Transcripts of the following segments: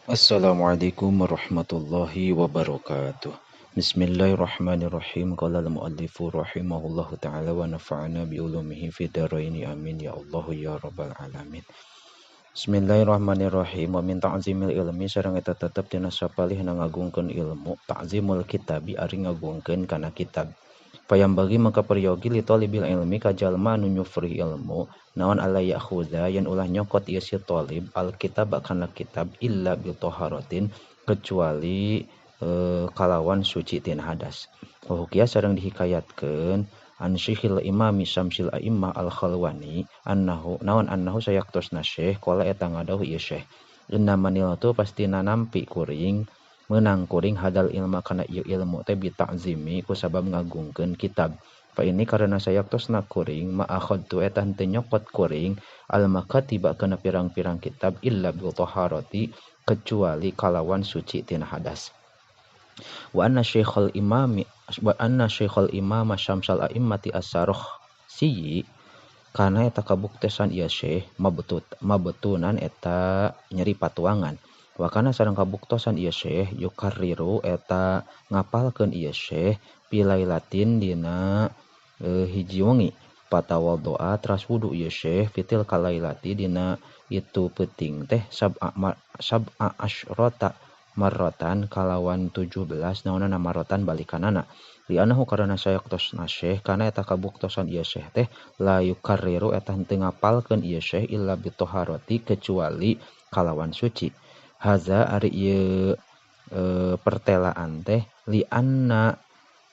Assalamualaikum warahmatullahi wabarakatuh. Bismillahirrahmanirrahim. Qala al-muallifu rahimahullahu ta'ala wa nafa'ana bi ulumihi fid dharain. Amin ya Allah ya rabbal alamin. Bismillahirrahmanirrahim. Wa min ta'zimil ilmi sareng eta tetep tina sapalihna ngagungkeun ilmu, ta'zimul kitabi ari ngagungkeun kana kitab. Payambagi maka peryogi li talibil ilmi ka jalma anu nyufri ilmu, naon ala ya'khudha yen ulah nyokot ieu si talib al kitab kana kitab illa bi taharatin kecuali kalawan suci tina hadas. Wa hukiya sareng dihikayatkeun an Syekhil Imami Syamsil A'immah Al-Khalwani annahu naon annahu sayaktosna syekh qala eta ngadawuh ieu syekh inna manilatu pastina nampi kuring meunang kuring hadal ilma kana ieu ilmu teh bi ta'zimi kusabab ngagungkeun kitab. Fa ini karena sayaktosna kuring ma akhadtu eta henteu nyokot kuring al makatiba kana pirang-pirang kitab illa bi taharati kecuali kalawan suci tina hadas. Wa anna syekhul imami wa anna syekhul imama Syamsal A'immati As-Sarukhsi kana eta kabuktesan ieu syekh mabetunan eta nyeri patuangan. Wa kana sareng kabuktosan ieu syekh yukarriru eta ngapalkeun ieu syekh pilailatin dina hiji wengi patawaddoa teras wudu ieu syekh fitil kalailati dina itu peuting teh sab'a asyrata marratan kalawan 17 naonana marratan balikanana li'annahu karana sayaktosna syekh kana eta kabuktosan ieu syekh teh la yukarriru eta henteu ngapalkeun ieu syekh illa bitoharati kecuali kalawan suci. Haza ari ieu pertelaan teh li'anna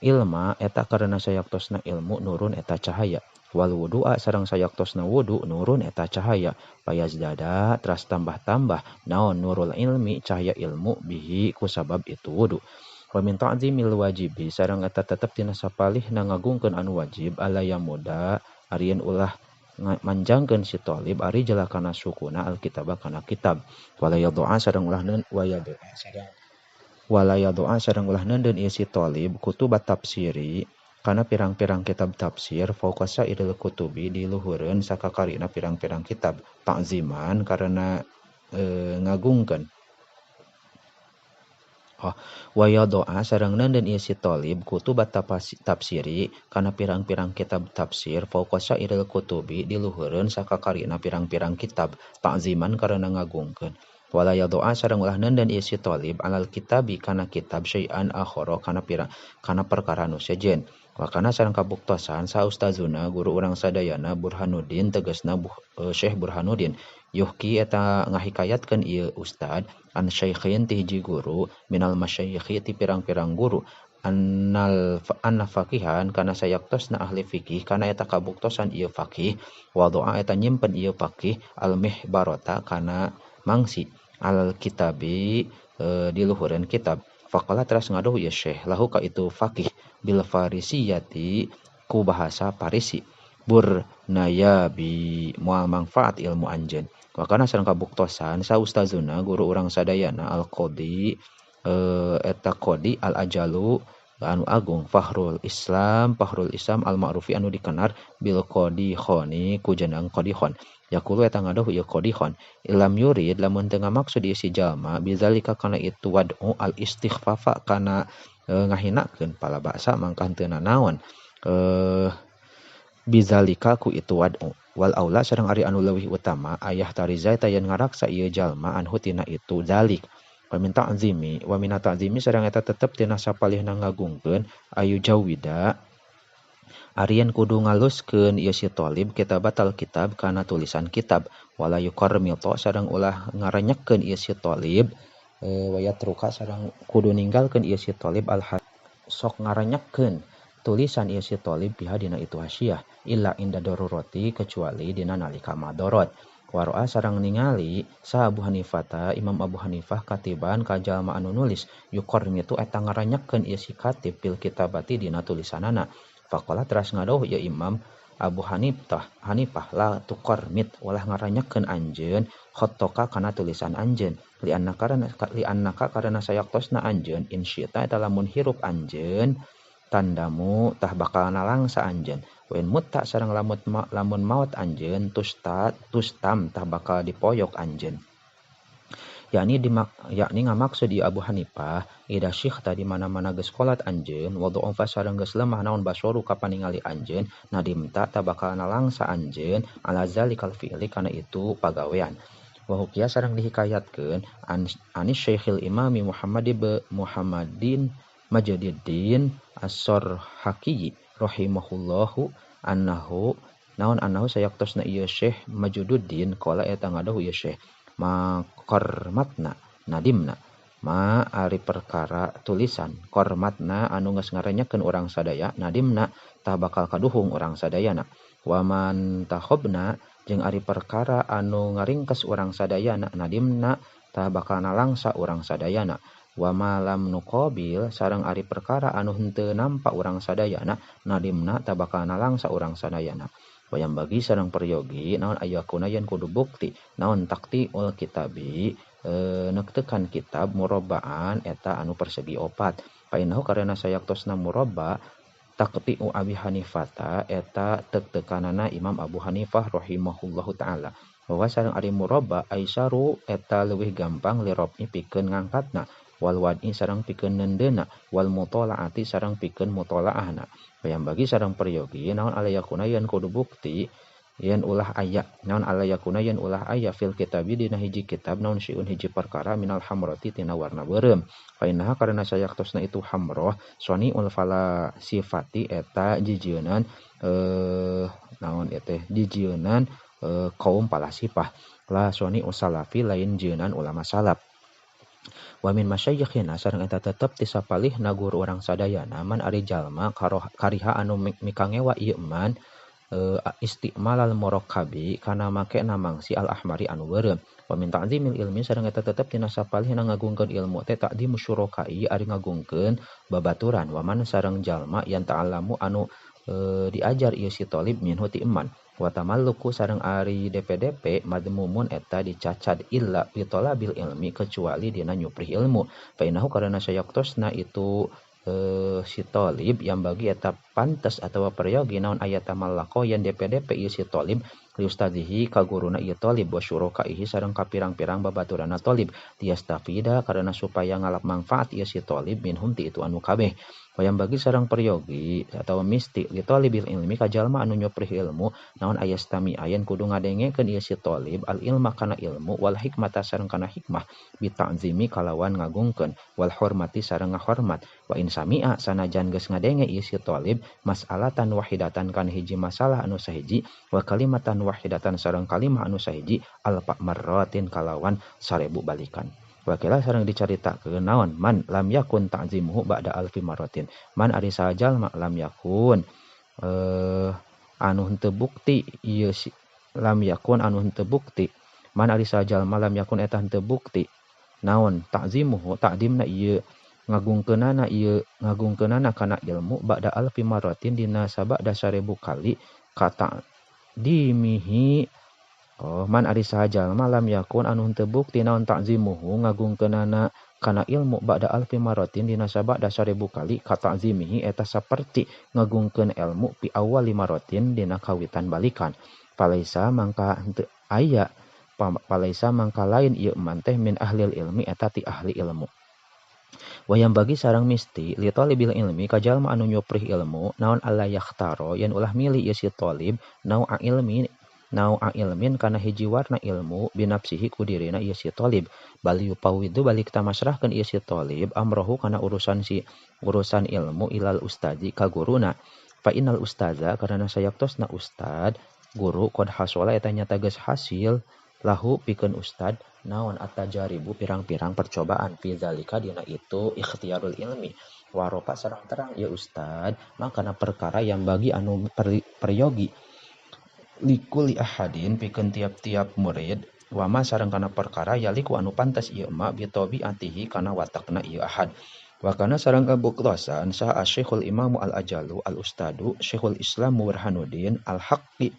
ilma eta karena sayaktosna ilmu nurun eta cahaya wal wudu'a sareng sayaktosna wudu nurun eta cahaya payazdada teras tambah-tambah naon nurul ilmi cahaya ilmu bihi kusabab itu wudu. Wa min ta'zimil wajibi sareng eta tetep tina sapalihna ngagungkeun anu wajib ala yamuda arieun ulah manjangkeun si talib ari jelakana sukuna alkitaba kana kitab wala yadu'a sareng ulah neun wala yadu'a sareng ulah neundeun ieu si talib kutubat tafsiri kana pirang-pirang kitab tafsir fauqa sairil kutubi di luhureun sakakarina pirang-pirang kitab ta'ziman karena ngagungkeun. Oh, wa yadu'a sareng neundeun ieu si talib kutubat tafsiri kana pirang-pirang kitab tafsir fauqa sairil kutubi di luhureun sakakarina pirang-pirang kitab ta'ziman karena ngagungkeun. Wala yadu'a sareng ulah neundeun ieu si talib alal kitabi kana kitab syai'an akhara kana pirang kana perkara nu sejen. Wa kana sareng kabuktosan sa ustazuna guru urang sadayana Burhanuddin tegasna Syekh Burhanuddin yuhki eta ngahikayatkeun ieu ustad an syaikhin ti hiji guru minal masyayikhi ti pirang-pirang guru annal anna faqihan kana sayaktosna ahli fikih kana eta kabuktosan ieu faqih wa doa eta nyimpen ieu faqih al mihbarata kana mangsi al kitabi di luhureun kitab. Faqala teras ngaduh ieu syekh lahu ka itu faqih bil farisiyati ku bahasa Parisi burnayabi moal mangfaat ilmu anjeun. Wa kana sareng kabuktosan sa ustazuna guru urang sadayana al qadi eta qadi al ajalu anu agung Fahrul Islam al ma'rufi anu dikenar bil qadi khoni ku jeneng qadi khon. Yaqulu eta ngaduh ieu qadi khon ilam yurid lamun teu ngamaksud ieu si jalma bizalika kana itu wad'u al istighfafa kana ngahinakeun pala baksa mangka henteu nanaon bizalika ku itu wad'u wal aula sareng ari anu leuwih utama ayah tariza eta yen ngaraksa ieu jalma anhu tina itu zalik. Wa min ta'zimi wa min ta'zimi sareng eta tetep tina sapalihna ngagungkeun ayu jawida arieun kudu ngaluskeun ieu si talib kitabatal kitab kana tulisan kitab wala yuqarmito sareng ulah ngarenyekeun ieu si talib wa yatruka sareng kudu ninggalkeun ieu si talib al sok ngarenyekeun tulisan ieu si talib biha dina itu hasyiah illa inda darurati kecuali dina nalika madorot. Waro'a sareng ningali sa Abu Hanifata Imam Abu Hanifah katiban ka jalma anu nulis yuqarmitu eta ngarenyekeun ieu si katib bil kitabati dina tulisanana. Faqala teras ngadawuh ieu Imam Abu Hanifah la tuqarmit ulah ngarenyekeun anjeun khotoka kana tulisan anjeun li'annaka karena sayaktosna anjeun insyita eta lamun hirup anjeun tandamu tah bakal nalangsa anjeun wen mutta sareng lamun maot anjeun tustam tah bakal dipoyok anjeun. Yakni yakni ngamaksud ieu Abu Hanifah ida syikhta di mana-mana geus kolat anjeun wa dha'afa sareng geus lemah naon basoru ka paningali anjeun nadimta ta bakal nalangsa anjeun ala zalikal fi'li kana itu pagawean. Wa hukiya sareng dihikayatkeun anis Syekhil Imami Muhammad ibn Muhammadin Majdiddin As-Sarhaqi rahimahullahu annahu naon annahu sayaktosna ieu Syekh Majduddin qala eta ngadahu ieu Syekh ma kormatna nadimna ma ari perkara tulisan kormatna anu geus ngarenyakeun urang sadaya nadimna tah bakal kaduhung urang sadayana wa man tahobna jeung ari perkara anu ngaringkes urang sadayana nadimna tah bakal nalangsa urang sadayana wa ma lam nuqabil sareng ari perkara anu henteu nampa urang sadayana nadimna tah bakal nalangsa urang sadayana. Wayang bagi sareng peryogi naon ayakuna yen kudu bukti naon taktiul kitabi neuktekan kitab murabbaan eta anu persegi opat painahu karena sayaktosna murabba taqtiu Abi Hanifata eta teuk-teukanana Imam Abu Hanifah rahimahullahu taala bahwa sareng ari murabba aisaru eta leuwih gampang lirobi pikeun ngangkatna wal wad'i sareng pikeun neundeuna wal mutolaati sareng pikeun mutolaahna. Bayang bagi sareng peryogi naon alayakuna yen kudu bukti yen ulah aya naon alayakuna yen ulah aya fil kitabi dina hiji kitab naon syai'un hiji perkara minal hamrati tina warna beureum fa innaha karena sayaktosna itu hamroh soniul fala sifati eta jijieunnan naon ieu teh jijieunnan kaum palasifah la soni usalafi lain jieunan ulama salaf. Wa min masyayikhina sareng eta tetep ti sapalihna guru urang sadayana man ari jalma kariha anu mikangewa ieu man istimalal murakkabi kana makena mangsi al ahmari anu beureum. Wa min ta'zimil ilmi sareng eta tetep tina sapalihna ngagungkeun ilmu teh ta'zimu syurakai ari ngagungkeun babaturan wa man sareng jalma yang ta'allamu anu diajar ieu si thalib minhu ti iman wa tamalluku sareng ari DPDP madmumun eta dicacad illa bi talabil ilmi kecuali dina nyuprih ilmu fa innahu karena sayaktosna itu si thalib yang bagi eta pantes atawa peryogi naon aya tamallako yen DPDP ieu si thalib li ustadzihi ka guruna ieu thalib wa syurakaihi sareng ka pirang-pirang babaturana thalib tiastafida karena supaya ngalap manfaat ieu si thalib minhum ti itu anu kabeh. Wayang bagi sareng peryogi atau misti li thalibil ilmi ka jalma anu nyuprih ilmu naon ayastami ayen kudu ngadengekeun ieu si thalib al ilma kana ilmu wal hikmata sareng kana hikmah bi ta'zimi kalawan ngagungkeun wal hormati sareng ngahormat wa in sami'a sanajan geus ngadenge ieu si thalib mas'alatan wahidatan kana hiji masalah anu sahiji wa kalimatan wahidatan sareng kalimah anu sahiji alfa marratin kalawan 1000 balikan. Wakila sareng dicaritakeun naon man lam yakun ta'zimuhu ba'da alfi marratin man ari sajalma lam yakun anu henteu bukti ieu si lam yakun anu henteu bukti man ari sajalma lam yakun eta henteu bukti naon ta'zimuhu ta'dimna ieu ngagungkeunana ieu ngagungkeunana kana ilmu ba'da alfi marratin dina sabada 1000 kali kata dimihi. Oh, man ari sajalma lam yakun anu henteu bukti naon ta'zimuhu ngagungkeunana kana ilmu ba'da alfi marratin dina sabada 1000 kali ka ta'zimihi eta saperti ngagungkeun ilmu pi awali marratin dina kawitan balikan palaisa mangka henteu aya palaisa mangka lain ieu man teh min ahlil ilmi eta ti ahli ilmu. Wayang bagi sarang misti li thalibil ilmi ka jalma anu nyuprih ilmu naon alla yakhtaro yen ulah milih ieu si thalib nawa ilmi nawa ilmin kana hiji warna ilmu binafsihi ku dirina ieu si thalib bal yupawidu balik tamasrahkeun ieu si thalib amrohu kana urusan si urusan ilmu ilal ustadi ka guruna fa innal ustaza karena sayaktosna ustad guru qad hasala eta nyata geus hasil lahu pikeun ustad naon at-tajaribu pirang-pirang percobaan fi zalika dina itu ikhtiarul ilmi waropa sareng terang ieu ustad maka perkara yang bagi anu peryogi likuli ahadin pikeun tiap-tiap murid wama sareng kana perkara yaliku anu pantes ieu ma bitobi atihi kana watakna ieu ahad wa kana sareng kabuktosan saha Syekhul Imamu Al-Ajalu Al-Ustadu Syekhul Islam Burhanuddin Al-Haqqi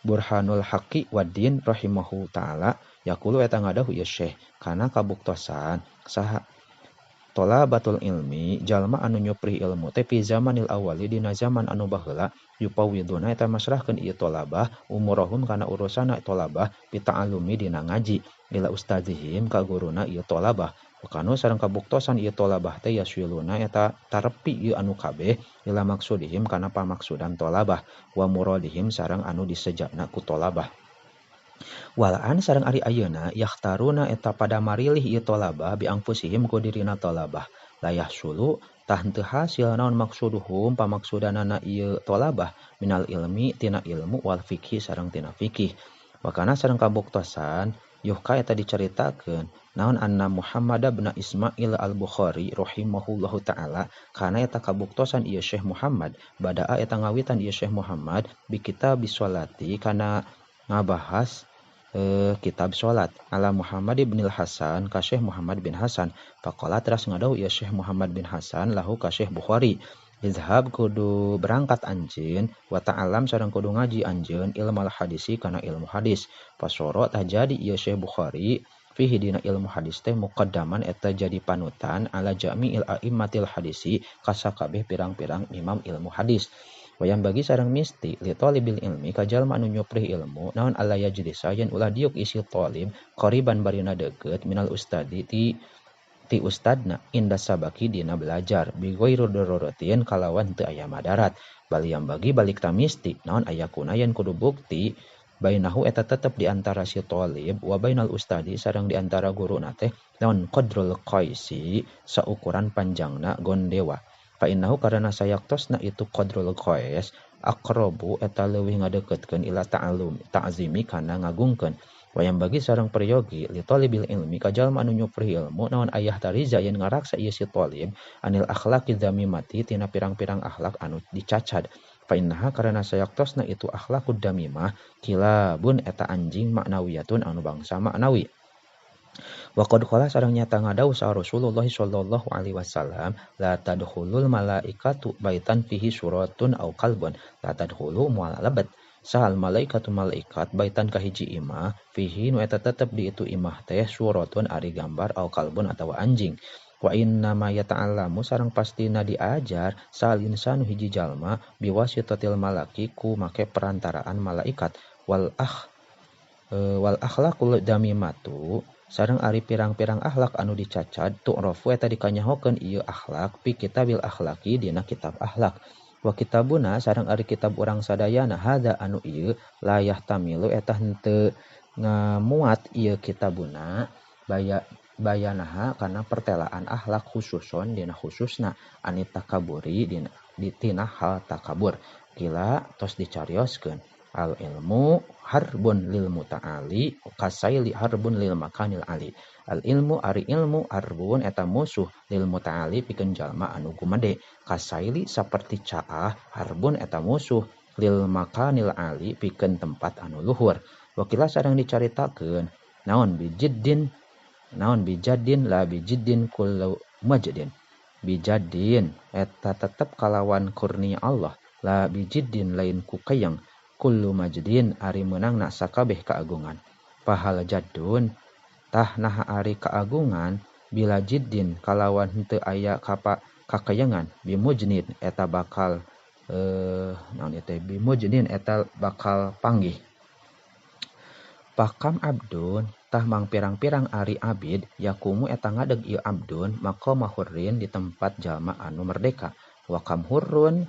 Burhanul Haqqi waddin rahimahu taala yaqulu eta ngadahu ieu Syekh kana kabuktosan saha Talabatul ilmi jalma anu nyuprih ilmu teh fi zamanil awali dina zaman anu baheula yupawiduna eta masrahkeun ieu tolabah umurahum kana urusana tolabah pita'alumi dina ngaji ila ustazihim ka guruna ieu tolabah kanu sareng kabuktosan ieu tolabah teh yasiluna eta tarepi ieu anu kabeh ila maksudihim kana pamaksudan tolabah wa muradihim sareng anu disejana ku tolabah. Walaan sareng ari ayeuna yakhtaruna eta pada marilih ieu tolabah bi anfusihim ku dirina tolabah layah sulu tah henteu hasil naon maksuduhum pamaksudanana ieu tolabah minal ilmi tina ilmu wal fikih sareng tina fikih. Wakana sareng kabuktosan yuhka eta dicaritakeun naon anna Muhammad bin Ismail al-Bukhari rahimahullahu taala kana eta kabuktosan ieu Syekh Muhammad badaa eta ngawitan ieu Syekh Muhammad bi kitab sholati kana ngabahas kitab salat ala Muhammad bin Hasan ka Syekh Muhammad bin Hasan faqala teras ngadau ieu Syekh Muhammad bin Hasan lahu ka Syekh Bukhari izhab kudu berangkat anjeun wa ta'alam sareng kudu ngaji anjeun ilmu hadisi kana ilmu hadis fasoro tah jadi ieu Syekh Bukhari fihi dina ilmu hadis teh muqaddaman eta jadi panutan ala jami'il a'immatil hadisi kasakabeh pirang-pirang imam ilmu hadis. Wayang bagi sareng misti li talibil ilmi ka jalma anu nyuprih ilmu naon alla yajlisa yen ulah diuk isi talib qariban barina deukeut minal ustadi ti ustadna inda sabaki dina belajar bi ghairu daruratin kalawan teu aya madarat bal yang bagi balik ta misti naon ayakuna yen kudu bukti bainahu eta tetep di antara si talib wa bainal ustadi sareng di antara guruna teh naon qadrul qaisi saukuran panjangna gondewa. Fa innahu karena sayaktosna itu qadrul qais aqrabu eta leuwih ngadeukeutkeun ila ta'allum ta'zimi kana ngagungkeun. Wayang bagi sareng peryogi li talibil ilmi ka jalma anu nyuprih ilmu naon ayah tariza yen ngaraksa ieu si talib anil akhlaqi dzamimati tina pirang-pirang akhlak anu dicacad. Fa innaha karena sayaktosna itu akhlaqud damimah kilabun eta anjing maknawiyatun anu bangsa maknawi. Wa qad qala sareng nyata ngadau sa Rasulullah sallallahu alaihi wasallam la tadkhulul malaikatu baitan fihi suratun au qalbun la tadkhulu moal lebet sahal malaikatu malaikat baitan ka hiji imah fihi nu eta tetep di itu imah teh suratun ari gambar au qalbun atawa anjing. Wa inna ma yata'allamu sareng pastina diajar sahal insanu hiji jalma biwasitatil malaki ku make perantaraan malaikat wal akhlaqul damimatu sareng ari pirang-pirang akhlak anu dicacad tu'rafu eta dikanyahokeun ieu akhlak pi kitabil akhlaki dina kitab akhlak wa kitabuna sareng ari kitab urang sadayana hadza anu ieu layah tamilu eta henteu ngamuat ieu kitabuna bayanaha kana pertelaan akhlak khususon dina khususna ani takaburi dina tina hal takabur kila tos dicarioskeun al ilmu harbun lil muta'ali kasaili harbun lil makanil ali. Al ilmu ari ilmu harbun eta musuh lil muta'ali pikeun jalma anu gumede kasaili saperti caah harbun eta musuh lil makanil ali pikeun tempat anu luhur. Wakila sareng dicaritakeun naon bijiddin naon bijadin la bijiddin kullu majdin bijadin eta tetep kalawan kurnia Allah la bijiddin lain ku kayang kullu majdin ari meunangna sakabeh keagungan. Pahala jadun tah naha ari keagungan bila jiddin kalawan henteu aya kakayangan bimujnid eta bakal naon ieu teh bimujnid eta bakal panggih. Pakam abdun tah mang pirang-pirang ari abid yakumu eta ngadeg ieu abdun maqama hurrin di tempat jalma anu merdeka wa kam hurrun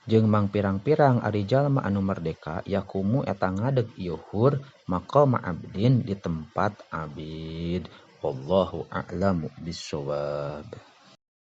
jeung mang pirang-pirang ari jalma anu merdeka yakumu eta ngadeg ieu hur maqama abdin di tempat abid. Wallahu a'lamu bissawab.